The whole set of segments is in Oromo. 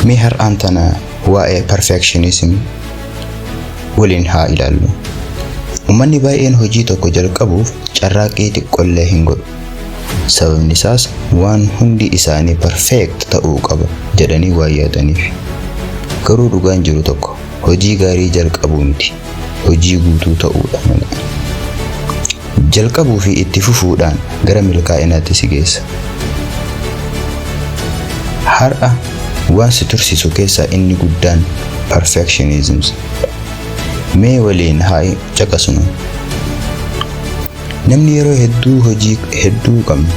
Mee har'aan tana waa'ee perfectionism waliin haa ilaallu. Uummanni baay'een hojii tokko jalqabuuf carraaqqii xiqqoollee hin godhu. Sababni isaas waan hundi isaanii perfect ta'uu qaba jedhanii waan yaadaniif. Garuu dhugaan jiru tokko, hojii gaarii jalqabuu miti, hojii guutuu ta'uudha malee. Jalqabuu fi itti fufuudhaan gara milkaa'inaatti si geessa. Har'a waan si tursiisu keessaa inni guddaan perfectionism. Mee waliin haa caqasnu. Namni yeroo hedduu hojii hedduu qabna,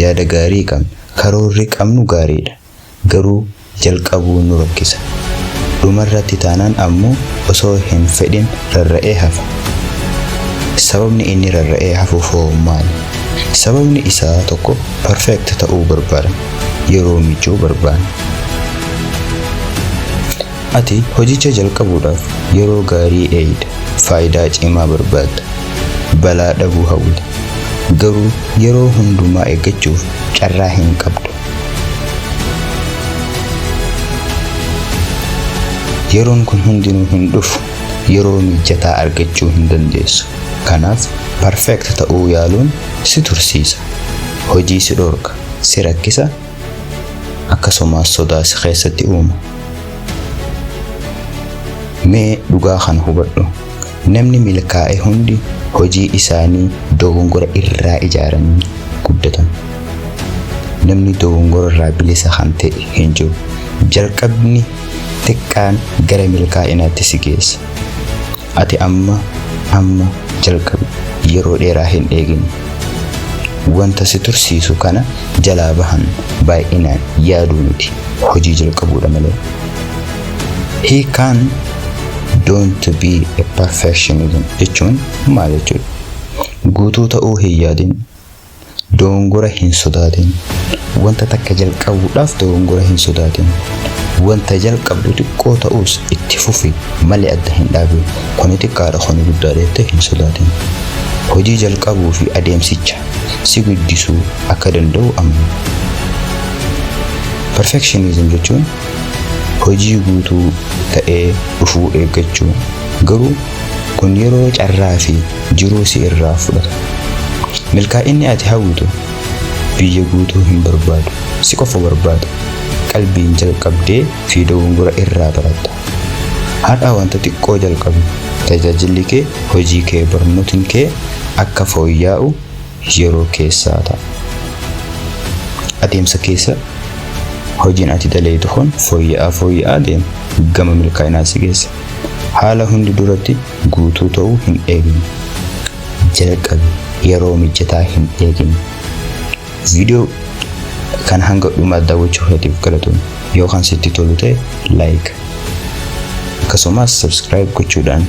yaada gaarii qabna, karoorri qabnu gaariidha. Garuu jalqabuu nu rakkisa. Dhumarratti taanaan ammoo osoo hin fedhin rarra'ee hafa. Sababni inni rarra'ee hafuuf hoo maali? Sababni isaa tokko, perfect ta'uu barbaada. Yeroo mijuu barbaada. Ati hojicha jalqabuudhaaf yeroo gaarii eeyida. Faayidaa cimaa barbaadda. Balaa dhabuu hawwita. Garuu yeroo hundumaa eeggachuuf carraa hin qabdu. Yeroon kun hundinuu hin dhufu. Yeroo mijataa argachuu hin dandeessu. Kanaaf perfect ta'uu yaaluun si tursiisa. Hojii si dhorka, si rakkisa, akkasumas sodaa si keessatti uuma. Mee dhugaa kana hubadhu. Namni milkaa'e hundi hojii isaanii dogongora irraa ijaaranii guddatan. Namni dogongora irraa bilisa kan ta'e hin jiru. Jalqabni xiqqaan gara milkaa'inaatti si geessa. Ati amma amma jalqabi, yeroo dheeraa hin eegin. Wanta si tursiisu kana jalaa bahan baay'inaan yaaduu miti, hojii jalqabuudha malee. Hiikaan "don't be a perfectionism" jechuun maal jechuudha? Guutuu ta'uu hin yaadin. Dogongora hin sodaatin. Wanta takka jalqabuudhaaf dogongora hin sodaatin. Wanta jalqabdu xiqqoo ta'us itti fufi malee adda hin dhaabin. Kuni xiqqaadha, kuni guddaadha jettee hin sodaatin. Hojii jalqabuu fi adeemsicha si guddisuu akka danda'u amani. Perfectionism jechuun hojii guutuu ta'ee dhufuu eeggachuu. Garuu kun yeroo, carraa fi jiruu si irraa fudhata. Milkaa'inni ati hawwitu biyya guutuu hin barbaadu. Si qofa barbaada. Qalbiin jalqabdee fi dogongora irraa baratta. Har'a wanta xiqqoo jalqabi. Tajaajilli kee, hojii kee, barnootni kee akka fooyya'u yeroo keessaa ta'a. Adeemsa keessa hojiin ati daleetu kun fooyya'aa fooyya'aa deema. Gama milkaa'inaa si geessa. Haala hundi duratti guutuu ta'uu hin eegin. Jalqabi, yeroo mijataa hin eegin. Viidiyoo kan hanga dhumaa daawwachuu keetiif galatoom. Yoo kan sitti tolu ta'e, like, akkasumas subscribe gochuudhaan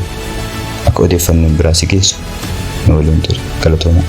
akka odeeffannoon biraa si geessu nu waliin ture. Galatooma.